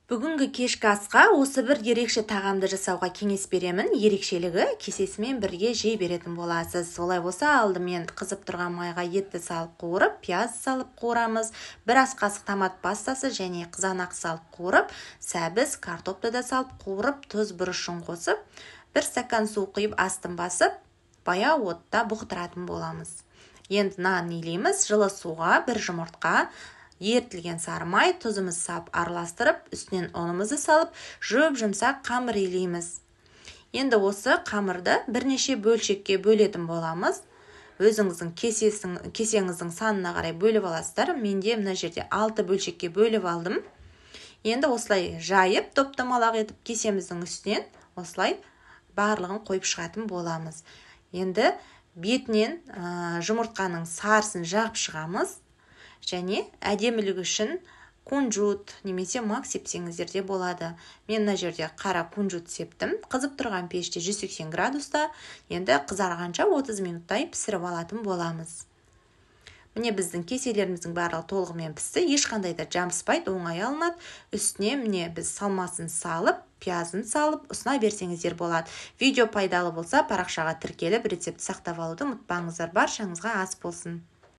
Бүгінгі кешкі асқа осы бір ерекше тағамды жасауға кеңес беремін. Ерекшелігі кесесімен бірге жей беретін боласыз. Олай болса, алдымен қызып тұрған майға етті салып қуырып, пияз салып қуырамыз. Бір ас қасық томат пастасы және қызанақ салып қуырып, сәбіз, картопты да салып қуырып, тұз, бұрышын қосып, бір стакан су құйып, астын басып, баяу отта бұқтыратын боламыз. Енді нан илейміз. Жылы суға бір жұмыртқа, ерітілген сары май, тұзымыз салып араластырып, үстінен ұнымызды салып, жұп-жұмсақ қамыр илейміз. Енді осы қамырды бірнеше бөлшекке бөлетін боламыз. Өзіңіздің кесеңіздің санына қарай бөліп аласыздар. Менде мына жерде 6 бөлшекке бөліп алдым. Енді осылай жайып, топ-домалақ етіп кесеміздің үстінен осылай барлығын қойып шығатын боламыз. Енді бетінен жұмыртқаның сарысын жағып шығамыз. Және әдемілік үшін кунжут немесе мак сепсеңіздер де болады. Мен мына жерде қара кунжут септім. Қызып тұрған пеште 180 градуста енді қызарғанша 30 минуттай пісіріп алатын боламыз. Міне, біздің кеселеріміздің барлығы толығымен пісті, ешқандай да жабыспайды, оңай алынады. Үстіне міне біз салмасын салып, пиязын салып, ұсына берсеңіздер болады. Видео пайдалы болса, парақшаға тіркеліп, рецепт сақтап алуды ұмытпаңыздар. Баршаңызға ас болсын.